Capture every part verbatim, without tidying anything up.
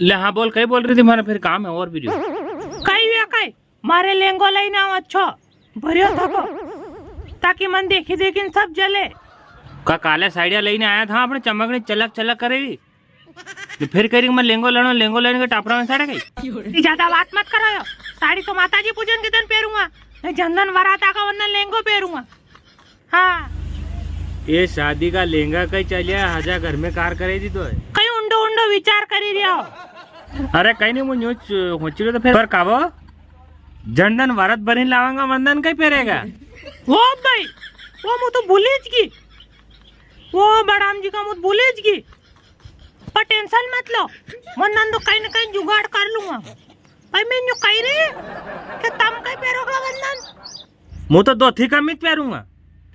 ले हाँ बोल, कई बोल रही थी, मारा फिर काम है और भी। कई वे कई, मारे लेंगो लई ने आओ अच्छो, भरियो थको, ताकि मन देखी देखी सब जले। का काले साड़िया लई ने आया था, अपने चमकनी चलक चलक करे भी। तो फिर कह रही, मैं लेंगो लेनो, लेंगो लेने के टापरा में साड़े गई। ये ज्यादा बात मत करो यो। साड़ी तो माताजी पूजन के दिन पेरूंगा, ने जन जन वरात आगा वंदन लेंगो पेरूंगा। हाँ। ये शादी का लेंगा कई चलिया, हजा घर में कार करे दी तो है। कई उंडो उंडो विचार करी रिया हो। अरे कई नी, मु न्यूज होची तो फिर पर कावो, जन जन वरात भरीन लावांगा, वंदन कई पेरेगा। वो भाई, वो मु तो भूली ज गई। वो बड़ाम जी का मु तो भूली ज गई। पर टेंशन मत लो, वंदन तो कई ना कई जुगाड़ कर लूंगा। भाई मैं न्यू कही रही कि तम कई पेरोगा वंदन? मु तो धोती कमीज पेरूंगा।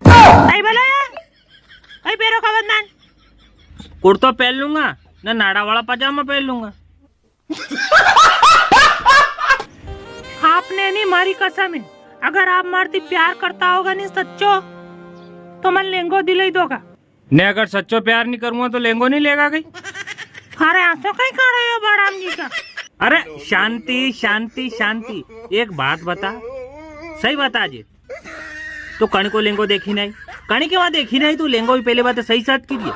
कई बोला है? कई पेरोगा वंदन? कुर्तो पेर लूंगा, ना नाड़ा वाला पजामा पेर लूंगा। आपने नी, मारी कसम है, अगर आप मारती प्यार करता होगा नी सच्चो, तो मन लेंगो दिलाई दोगा। ने अगर सच्चो प्यार नी करूंगा तो लेंगो नी लेगा कई? अरे असो कई कर रहे हो बड़ाम जी का? अरे शांति, शांति, शांति। एक बात बता, सही बता जे, तो कणी को लेंगो देखी नी? कणी के वहां देखी नी? तू लेंगो भी पहले बात सही साथ कीजिए।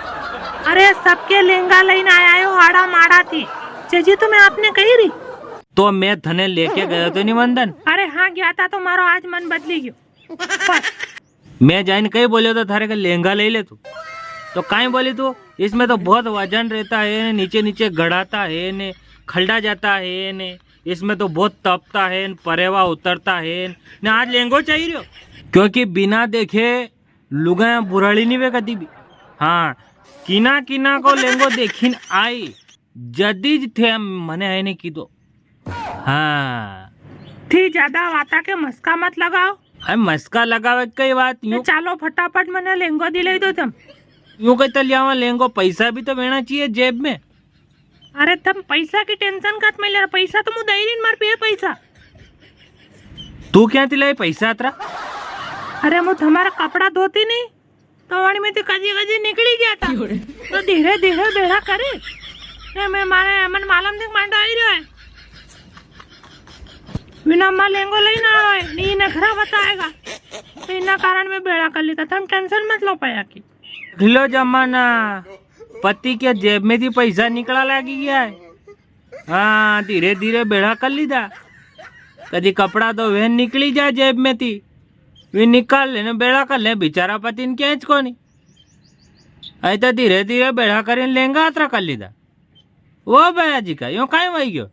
अरे सबके लेंगा लई ने आया हो आड़ा माड़ा थी। चेजी तो मैं आपने कही रही। तो मैं थने लेके गयो तो नी वंदन? अरे हाँ गया था, तो मारो आज मन बदली गयो। बस। मैं जाइन कई बोल्यो तो थारे के लेंगा ले ले तू। तो काई बोली तू, इसमें तो बहुत वजन रहता है, नीचे नीचे गड़ाता है ने, खलडा जाता है ने, इसमें तो बहुत तपता है ने, परेवा उतरता है ने, आज लेंगो चाहिए रियो। क्योंकि बिना देखे लुगायां बुराड़ी नी वे कदी भी। हाँ, किना किना को लेंगो देखिन आई, जदी ज थे मने है नी कीधो। हाँ। थी ज्यादा वाता के मस्का मत लगाओ। अरे मस्का लगावे कई बात, यूं चालो फटाफट मने लेंगो दिलाई दो तम। यूं कहता लियावा लेंगो, पैसा भी तो वेणा चाहिए जेब में। अरे तम पैसा की टेंशन कात में ले रहा, पैसा तो मु दई रही मार पे पैसा। तू क्या लाई पैसा अतरा? अरे मु तुम्हारा कपड़ा धोती नी, तो वणी में तो कदी कदी निकली गया था। तो धीरे धीरे बेड़ा करे। ने मैं मारे मन मालूम देख मांडो आई रह्यो है। बिना मां लेंगो लई ना आवे, नी नखरा बताएगा। तो इना कारण मैं बेड़ा कर ली था, तम टेंशन मत लो पाया की। ढीलो जमाना, पति के जेब में थी पैसा निकला लागी गया है। हाँ, धीरे धीरे बेड़ा कर लीधा। कदी कपड़ा तो वेन निकली जा जेब में थी, वे निकाल लेने बेड़ा कर ले, बेचारा पति ने क्या कोनी। आई तो धीरे धीरे बेड़ा करीन लेंगा अतरा कर लीधा। वो भैया जी का, यो काई वही गयो?